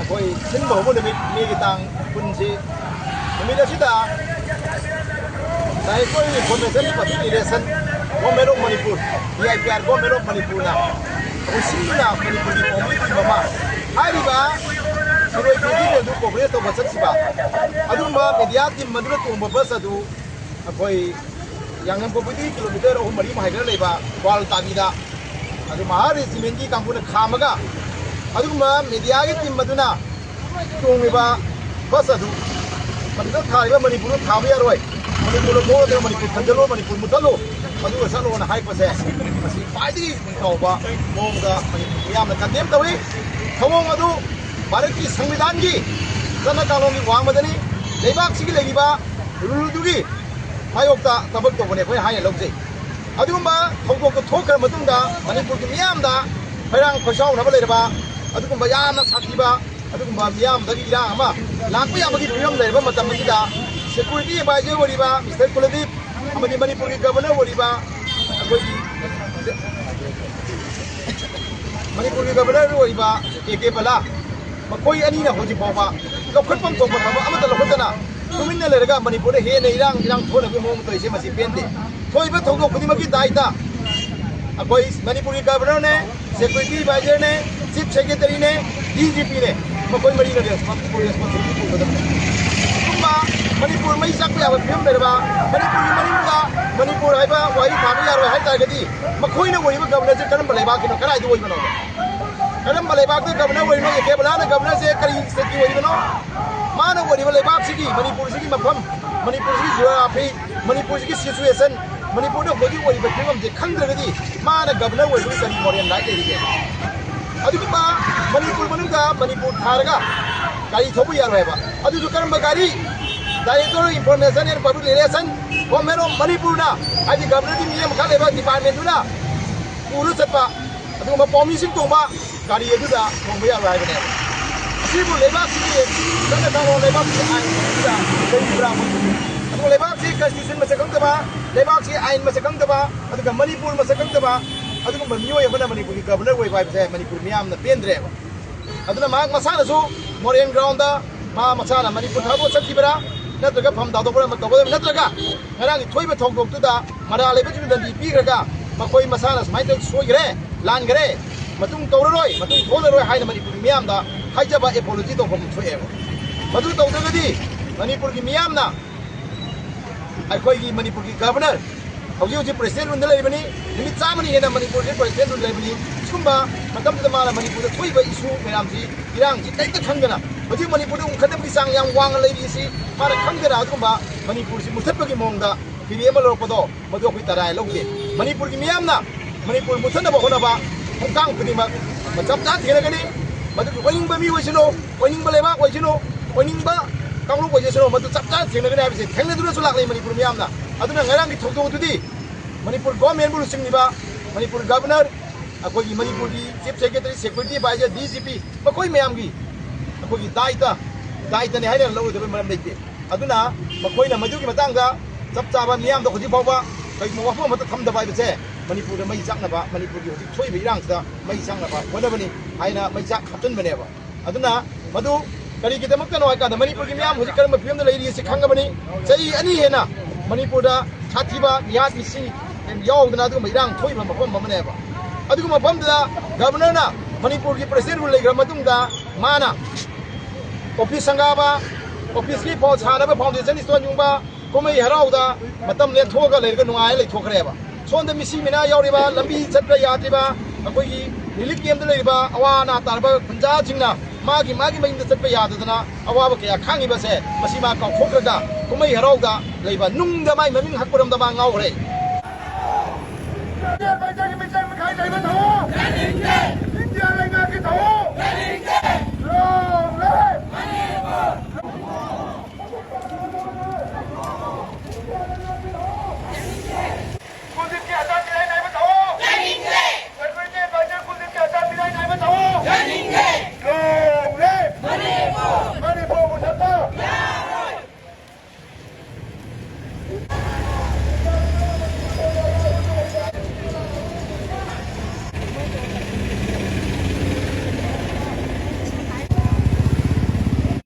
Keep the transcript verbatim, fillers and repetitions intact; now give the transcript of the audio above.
ꯑꯩꯈꯣꯏ ꯁꯤꯟꯕ ꯍꯧꯕ ꯅꯨꯃꯤꯠ, ꯃꯦꯒꯤ ꯇꯥꯡ ꯀꯨꯟꯁꯤ, ꯅꯨꯃꯤꯠ ꯑꯁꯤꯗ Director Information Public Relation, Government of Manipur, D I P R, Government of Manipurꯅ ꯑꯩꯈꯣꯏ ꯁꯤꯟꯗꯨꯅ ꯃꯅꯤꯄꯨꯔꯒꯤ ꯄꯥꯎꯃꯤ team ꯑꯃ, ꯍꯥꯏꯔꯤꯕ ꯁꯤꯔꯣꯏ ꯐꯦꯁꯇꯤꯚꯦꯜꯗꯨ coverage ꯇꯧꯕ ꯆꯠꯈꯤꯕ ꯑꯗꯨꯒꯨꯝꯕ media team ꯑꯗꯨꯅ ꯇꯣꯡꯕ bus ꯑꯗꯨ ꯑꯩꯈꯣꯏ ꯌꯥꯡꯉꯝꯄꯣꯛꯄꯤꯗꯒꯤ kilometre ꯑꯍꯨꯝ ꯃꯔꯤꯃꯨꯛ ꯍꯥꯏꯒꯠꯂ ꯂꯩꯕ ꯈ꯭ꯋꯥꯜ ꯇꯥꯕꯤꯗ ꯑꯗꯨ ꯃꯍꯥ regimentꯀꯤ ꯀꯥꯡꯕꯨꯅ ꯈꯥꯝꯃꯒ, ꯑꯗꯨꯒꯨꯝꯕ mediaꯒꯤ team ꯑꯗꯨꯅ ꯇꯣꯡꯂꯤꯕ bus ꯑꯗꯨ ꯃꯗꯨꯗ ꯊꯥꯔꯤꯕ ꯃꯅꯤꯄꯨꯔꯗ ꯊꯥꯕ ꯌꯥꯔꯣꯏ, ꯃꯅꯤꯄꯨꯔꯗ ꯊꯣꯛꯂꯒ ꯃꯅꯤꯄꯨꯔ ꯊꯝꯖꯤꯜꯂꯨ, ꯃꯅꯤꯄꯨꯔ ꯃꯨꯠꯊꯠꯂꯨ, ꯑꯗꯨꯒ ꯆꯠꯂꯣꯅ ꯍꯥꯏꯔꯛꯄꯁꯦ, ꯃꯁꯤ ꯈ꯭ꯋꯥꯏꯗꯒꯤ ꯅꯤꯡꯊꯧꯕ ꯃꯑꯣꯡꯗ ꯃꯅꯤꯄꯨꯔ ꯃꯤꯌꯥꯝꯅ condemn ꯇꯧꯏ꯫ ꯊꯧꯑꯣꯡ ꯑꯗꯨ ꯚꯥꯔꯠꯀꯤ ꯁꯪꯕꯤꯙꯥꯟꯒꯤ ꯆꯠꯅ ꯀꯥꯡꯂꯣꯟꯒꯤ ꯋꯥꯡꯃꯗꯅꯤ꯫ ꯂꯩꯕꯥꯛꯁꯤꯒꯤ ꯂꯩꯔꯤꯕ ruleꯗꯨꯒꯤ ꯃꯥꯌꯣꯛꯇ ꯊꯕꯛ ꯇꯧꯕꯅꯦ ꯑꯩꯈꯣꯏ ꯍꯥꯏꯅ ꯂꯧꯖꯩ꯫ ꯑꯗꯨꯒꯨꯝꯕ ꯊꯧꯗꯣꯛꯇꯨ ꯊꯣꯛꯈ꯭ꯔ ꯃꯇꯨꯡꯗ ꯃꯅꯤꯄꯨꯔꯒꯤ ꯃꯤꯌꯥꯝꯗ ꯈꯣꯏꯔꯥꯡ ꯈꯣꯏꯁꯥꯎꯅꯕ ꯂꯩꯔꯕ, ꯑꯗꯨꯒꯨꯝꯕ ꯌꯥꯝꯅ ꯁꯥꯊꯤꯕ, ꯑꯗꯨꯒꯨꯝꯕ ꯃꯤꯌꯥꯝꯗꯒꯤ ꯏꯔꯥꯡ ꯑꯃ ꯂꯥꯛꯄ ꯌꯥꯕꯒꯤ ꯐꯤꯕꯝ ꯂꯩꯔꯕ ꯃꯇꯝ ꯑꯁꯤꯗ security advisor ꯑꯣꯏꯔꯤꯕ Mister ꯀꯨꯂꯗꯤꯞ ꯑꯃꯗꯤ ꯃꯅꯤꯄꯨꯔꯒꯤ governor ꯑꯣꯏꯔꯤꯕ ꯑꯩꯈꯣꯏꯒꯤ ꯃꯅꯤꯄꯨꯔꯒꯤ governor ꯑꯣꯏꯔꯤꯕ ꯀꯦ ꯀꯦ ꯕꯂꯥ, ꯃꯈꯣꯏ ꯑꯅꯤꯅ ꯍꯧꯖꯤꯛ ꯐꯥꯎꯕ ꯂꯧꯈꯠꯐꯝ ꯊꯣꯛꯄ ꯊꯕꯛ ꯑꯃꯠꯇ ꯂꯧꯈꯠꯇꯅ ꯇꯨꯃꯤꯟꯅ ꯂꯩꯔꯒ ꯃꯅꯤꯄꯨꯔꯗ ꯍꯦꯟꯅ ꯏꯔꯥꯡ ꯏꯔꯥꯡ ꯊꯣꯛꯅꯕꯒꯤ ꯃꯑꯣꯡ ꯇꯧꯔꯤꯁꯦ ꯃꯁꯤ ꯄꯦꯟꯗꯦ꯫ ꯊꯣꯛꯏꯕ ꯊꯧꯗꯣꯛ ꯈꯨꯗꯤꯡꯃꯛꯀꯤ ꯗꯥꯏꯇ ꯑꯩꯈꯣꯏ ꯃꯅꯤꯄꯨꯔꯒꯤ governorꯅꯦ, security advisorꯅꯦ, chief secretaryꯅꯦ, D G Pꯅꯦ, ꯃꯈꯣꯏ ꯃꯔꯤꯅ responsible, responsibility ꯄꯨꯒꯗꯕꯅꯤ꯫ ꯑꯗꯨꯒꯨꯝꯕ ꯃꯅꯤꯄꯨꯔ ꯃꯩ ꯆꯥꯛꯄ ꯌꯥꯕ ꯐꯤꯕꯝ ꯂꯩꯔꯕ, ꯃꯅꯤꯄꯨꯔꯒꯤ ꯃꯅꯨꯡꯗ ꯃꯅꯤꯄꯨꯔ ꯍꯥꯏꯕ ꯋꯥꯍꯩ ꯊꯥꯕ ꯌꯥꯔꯣꯏ ꯍꯥꯏ ꯇꯥꯔꯒꯗꯤ ꯃꯈꯣꯏꯅ ꯑꯣꯏꯔꯤꯕ governorꯁꯦ ꯀꯔꯝꯕ ꯂꯩꯕꯥꯛꯀꯤꯅꯣ, ꯀꯗꯥꯏꯗ ꯑꯣꯏꯕꯅꯣ? ꯀꯔꯝꯕ ꯂꯩꯕꯥꯛꯇ governor ꯑꯣꯏꯔꯤꯅꯣ? ꯑꯦ ꯀꯦ ꯕꯂꯥꯅ governorꯁꯦ ꯀꯔꯤ stateꯀꯤ ꯑꯣꯏꯔꯤꯕꯅꯣ? ꯃꯥꯅ ꯑꯣꯏꯔꯤꯕ ꯂꯩꯕꯥꯛꯁꯤꯒꯤ, ꯃꯅꯤꯄꯨꯔꯁꯤꯒꯤ ꯃꯐꯝ, ꯃꯅꯤꯄꯨꯔꯁꯤꯒꯤ geography, ꯃꯅꯤꯄꯨꯔꯁꯤꯒꯤ situation, ꯃꯅꯤꯄꯨꯔꯗ ꯍꯧꯖꯤꯛ ꯑꯣꯏꯔꯤꯕ ꯐꯤꯕꯝꯁꯦ ꯈꯪꯗ꯭ꯔꯒꯗꯤ ꯃꯥꯅ governor ꯑꯣꯏꯕꯒꯤ ꯀꯔꯤ moral right ꯂꯩꯔꯤꯒꯦ? ꯑꯗꯨꯒꯨꯝꯕ ꯃꯅꯤꯄꯨꯔ ꯃꯅꯨꯡꯗ ꯃꯅꯤꯄꯨꯔ ꯊꯥꯔꯒ ꯒꯥꯔꯤ ꯊꯧꯕ ꯌꯥꯔꯣꯏ ꯍꯥꯏꯕ꯫ ꯑꯗꯨꯁꯨ ꯀꯔꯝꯕ ꯒꯥꯔꯤ? Director of Information and Public Relation, Government of ꯃꯅꯤꯄꯨꯔꯅ, ꯍꯥꯏꯗꯤ governorꯒꯤ ꯃꯤ ꯑꯃꯈꯛ ꯂꯩꯕ departmentꯗꯨꯅ ꯄꯨꯔ ꯆꯠꯄ ꯑꯗꯨꯒꯨꯝꯕ ꯄꯥꯎꯃꯤꯁꯤꯡ ꯇꯣꯡꯕ ꯒꯥꯔꯤ ꯑꯗꯨꯗ ꯇꯣꯡꯕ ꯌꯥꯔꯣꯏ ꯍꯥꯏꯕꯅꯦꯕ꯫ ꯑꯁꯤꯕꯨ ꯂꯩꯕꯥꯛꯁꯤꯒꯤ ꯆꯠꯅ ꯀꯥꯡꯂꯣꯟ, ꯂꯩꯕꯥꯛꯀꯤ ꯑꯥꯏꯟ ꯑꯁꯤꯗ ꯂꯩꯔꯤꯕ꯭ꯔꯥ? ꯑꯗꯨꯒ ꯂꯩꯕꯥꯛꯁꯤ constitution ꯃꯁꯛ ꯈꯪꯗꯕ, ꯂꯩꯕꯥꯛꯁꯤ ꯑꯥꯏꯟ ꯃꯁꯛ ꯈꯪꯗꯕ, ꯑꯗꯨꯒ ꯃꯅꯤꯄꯨꯔ ꯃꯁꯛ ꯈꯪꯗꯕ ꯑꯗꯨꯒꯨꯝꯕ ꯃꯤꯑꯣꯏ ꯑꯃꯅ ꯃꯅꯤꯄꯨꯔꯒꯤ governor ꯑꯣꯏꯕ ꯍꯥꯏꯕꯁꯦ ꯃꯅꯤꯄꯨꯔ ꯃꯤꯌꯥꯝꯅ ꯄꯦꯟꯗ꯭ꯔꯦꯕ꯫ ꯑꯗꯨꯅ ꯃꯍꯥꯛ ꯃꯁꯥꯅꯁꯨ ꯃꯣꯔꯦꯟ ꯒ꯭ꯔꯥꯎꯟꯗ ꯃꯥ ꯃꯁꯥꯅ ꯃꯅꯤꯄꯨꯔ ꯊꯥꯗꯣꯛꯑ ꯆꯠꯈꯤꯕ꯭ꯔꯥ, ꯅꯠꯇ꯭ꯔꯒ ꯐꯝ ꯊꯥꯗꯣꯛꯄ꯭ꯔꯥ ꯑꯃ ꯇꯧꯒꯗꯕ, ꯅꯠꯇ꯭ꯔꯒ ꯉꯔꯥꯡꯒꯤ ꯊꯣꯛꯏꯕ ꯊꯧꯗꯣꯛꯇꯨꯗ ꯃꯔꯥꯜ ꯂꯩꯕꯁꯤꯡꯗꯨ ꯗꯟꯗꯤ ꯄꯤꯈ꯭ꯔꯒ ꯃꯈꯣꯏ ꯃꯁꯥꯅ ꯁꯨꯃꯥꯏꯅ ꯇꯧ ꯁꯣꯏꯈ꯭ꯔꯦ, ꯂꯥꯟꯈ꯭ꯔꯦ, ꯃꯇꯨꯡ ꯇꯧꯔꯔꯣꯏ, ꯃꯇꯨꯡ ꯊꯣꯛꯂꯔꯣꯏ ꯍꯥꯏꯅ ꯃꯅꯤꯄꯨꯔꯒꯤ ꯃꯤꯌꯥꯝꯗ ꯍꯥꯏꯖꯕ ꯑꯦꯄꯣꯂꯣꯖꯤ ꯇꯧꯐꯝ ꯊꯣꯛꯑꯦꯕ꯫ ꯃꯗꯨ ꯇꯧꯗ꯭ꯔꯒꯗꯤ ꯃꯅꯤꯄꯨꯔꯒꯤ ꯃꯤꯌꯥꯝꯅ ꯑꯩꯈꯣꯏꯒꯤ ꯃꯅꯤꯄꯨꯔꯒꯤ ꯒꯚꯔꯅꯔ ꯍꯧꯖꯤꯛ ꯍꯧꯖꯤꯛ ꯄ꯭ꯔꯦꯁꯤꯗꯦꯟ ꯔꯨꯜꯗ ꯂꯩꯔꯤꯕꯅꯤ, ꯅꯨꯃꯤꯠ ꯆꯥꯝꯃꯅꯤ ꯍꯦꯟꯅ ꯃꯅꯤꯄꯨꯔꯁꯦ ꯄ꯭ꯔꯦꯁꯤꯗꯦꯟ ꯔꯨꯜ ꯂꯩꯕꯅꯤ꯫ ꯁꯤꯒꯨꯝꯕ ꯃꯇꯝꯗꯨꯗ ꯃꯥꯅ ꯃꯅꯤꯄꯨꯔꯗ ꯊꯣꯛꯏꯕ ꯏꯁꯨ ꯃꯌꯥꯝꯁꯤ, ꯏꯔꯥꯡꯁꯤ ꯀꯔꯤꯝꯇ ꯈꯪꯗꯅ ꯍꯧꯖꯤꯛ ꯃꯅꯤꯄꯨꯔꯗ ꯎꯪꯈꯠꯅꯕꯒꯤ ꯆꯥꯡ ꯌꯥꯝ ꯋꯥꯡꯅ ꯂꯩꯔꯤ꯫ ꯑꯁꯤ ꯃꯥꯅ ꯈꯪꯗꯅ ꯑꯗꯨꯒꯨꯝꯕ ꯃꯅꯤꯄꯨꯔꯁꯤ ꯃꯨꯊꯠꯄꯒꯤ ꯃꯑꯣꯡꯗ ꯐꯤꯔꯦꯞ ꯑꯃ ꯂꯧꯔꯛꯄꯗꯣ ꯃꯗꯨ ꯑꯩꯈꯣꯏ ꯇꯔꯥꯏ ꯂꯧꯗꯦ꯫ ꯃꯅꯤꯄꯨꯔꯒꯤ ꯃꯤꯌꯥꯝꯅ ꯃꯅꯤꯄꯨꯔ ꯃꯨꯊꯠꯅꯕ ꯍꯣꯠꯅꯕ ꯈꯣꯡꯊꯥꯡ ꯈꯨꯗꯤꯡꯃꯛ ꯆꯞ ꯆꯥꯅ ꯊꯦꯡꯅꯒꯅꯤ꯫ ꯃꯗꯨꯒꯤ ꯑꯣꯏꯅꯤꯡꯕ ꯃꯤ ꯑꯣꯏꯁꯅꯨ, ꯑꯣꯏꯅꯤꯡꯕ ꯂꯩꯕꯥꯛ ꯑꯣꯏꯁꯅꯨ, ꯑꯣꯏꯅꯤꯡꯕ ꯀꯥꯡꯂꯨꯞ ꯑꯣꯏꯖꯁꯅꯨ, ꯃꯗꯨ ꯆꯞ ꯆꯥꯅ ꯊꯦꯡꯅꯒꯅꯤ ꯍꯥꯏꯕꯁꯦ ꯊꯦꯡꯅꯗꯨꯅꯁꯨ ꯂꯥꯛꯂꯤ ꯃꯅꯤꯄꯨꯔ ꯃꯤꯌꯥꯝꯅ꯫ ꯑꯗꯨꯅ ꯉꯔꯥꯡꯒꯤ ꯊꯧꯗꯣꯛ ꯑꯗꯨꯗꯤ ꯃꯅꯤꯄꯨꯔ ꯒꯣꯔꯃꯦꯟꯕꯨ ꯂꯨꯆꯤꯡꯂꯤꯕ ꯃꯅꯤꯄꯨꯔ ꯒꯕꯔꯅꯔ, ꯑꯩꯈꯣꯏꯒꯤ ꯃꯅꯤꯄꯨꯔꯒꯤ chief secretary, security adviser, D G P, ꯃꯈꯣꯏ ꯃꯌꯥꯝꯒꯤ ꯑꯩꯈꯣꯏꯒꯤ ꯗꯥꯏꯇ, ꯗꯥꯏꯇꯅꯤ ꯍꯥꯏꯅ ꯂꯧꯔꯣꯏꯗꯕ ꯃꯔꯝ ꯂꯩꯇꯦ꯫ ꯑꯗꯨꯅ ꯃꯈꯣꯏꯅ ꯃꯗꯨꯒꯤ ꯃꯇꯥꯡꯗ ꯆꯞ ꯆꯥꯕ ꯃꯤꯌꯥꯝꯗ ꯍꯧꯖꯤꯛ ꯐꯥꯎꯕ ꯀꯔꯤꯒꯨꯝꯕ ꯋꯥꯐꯝ ꯑꯃꯠꯇ ꯊꯝꯗꯕ ꯍꯥꯏꯕꯁꯦ ꯃꯅꯤꯄꯨꯔꯗ ꯃꯩ ꯆꯥꯛꯅꯕ, ꯃꯅꯤꯄꯨꯔꯒꯤ ꯍꯧꯖꯤꯛ ꯊꯣꯛꯏꯕ ꯏꯔꯥꯡꯁꯤꯗ ꯃꯩ ꯆꯥꯛꯅꯕ ꯍꯣꯠꯅꯕꯅꯤ ꯍꯥꯏꯅ ꯃꯩ ꯆꯥꯛ ꯍꯥꯞꯆꯤꯟꯕꯅꯦꯕ꯫ ꯑꯗꯨꯅ ꯃꯗꯨ ꯀꯔꯤꯒꯤꯗꯃꯛꯇꯅꯣ ꯍꯥꯏ ꯀꯥꯟꯗ ꯃꯅꯤꯄꯨꯔꯒꯤ ꯃꯤꯌꯥꯝ ꯍꯧꯖꯤꯛ ꯀꯔꯝꯕ ꯐꯤꯕꯝꯗ ꯂꯩꯔꯤ ꯑꯁꯤ ꯈꯪꯉꯕꯅꯤ꯫ ꯆꯍꯤ ꯑꯅꯤ ꯍꯦꯟꯅ ꯃꯅꯤꯄꯨꯔꯗ ꯁꯥꯊꯤꯕ ꯃꯤꯍꯥꯠ ꯃꯤꯁꯤꯡ ꯌꯥꯎꯗꯅ ꯑꯗꯨꯒꯨꯝꯕ ꯏꯔꯥꯡ ꯊꯣꯛꯏꯕ ꯃꯐꯝ ꯑꯃꯅꯦꯕ꯫ ꯑꯗꯨꯒꯨꯝꯕ ꯃꯐꯝꯗꯨꯗ ꯒꯕꯔꯅꯔꯅ ꯃꯅꯤꯄꯨꯔꯒꯤ ꯄ꯭ꯔꯦꯁꯤꯗꯦꯟ ꯔꯨꯜ ꯂꯩꯈ꯭ꯔ ꯃꯇꯨꯡꯗ ꯃꯥꯅ ꯑꯣꯐꯤꯁ ꯁꯪꯒꯥꯕ, ꯑꯣꯐꯤꯁꯀꯤ ꯐꯥꯎ ꯁꯥꯅꯕ ꯐꯥꯎꯟꯗꯦꯁꯟ ꯁ꯭ꯇꯣꯟ ꯌꯨꯡꯕ, ꯀꯨꯝꯍꯩ ꯍꯔꯥꯎꯗ ꯃꯇꯝ ꯂꯦꯟꯊꯣꯛꯑꯒ ꯂꯩꯔꯒ ꯅꯨꯡꯉꯥꯏꯔ ꯂꯩꯊꯣꯛꯈ꯭ꯔꯦꯕ꯫ ꯁꯣꯝꯗ ꯃꯤꯁꯤ ꯃꯤꯅꯥ ꯌꯥꯎꯔꯤꯕ, ꯂꯝꯕꯤ ꯆꯠꯄ ꯌꯥꯗ꯭ꯔꯤꯕ, ꯑꯩꯈꯣꯏꯒꯤ ꯔꯤꯂꯤꯐ ꯀꯦꯝꯞꯇ ꯂꯩꯔꯤꯕ ꯑꯋꯥ ꯑꯅꯥ ꯇꯥꯔꯕ ꯈꯨꯟꯖꯥꯁꯤꯡꯅ ꯃꯥꯒꯤ ꯃꯥꯒꯤ ꯃꯌꯨꯝꯗ ꯆꯠꯄ ꯌꯥꯗꯗꯅ ꯑꯋꯥꯕ ꯀꯌꯥ ꯈꯥꯡꯉꯤꯕꯁꯦ ꯃꯁꯤ ꯃꯥ ꯀꯥꯎꯊꯣꯛꯈ꯭ꯔꯒ ꯀꯨꯝꯍꯩ ꯍꯔꯥꯎꯗ ꯂꯩꯕ, ꯅꯨꯡꯗ ꯃꯥꯏ ꯃꯃꯤꯡ ꯍꯛꯄꯔꯣꯝꯗ ꯃꯥ ꯉꯥꯎꯈ꯭ꯔꯦ꯫ ꯏꯟꯗꯤꯌꯥ ꯂꯩꯉꯥꯛꯀꯤ ꯊꯧꯑꯣꯡ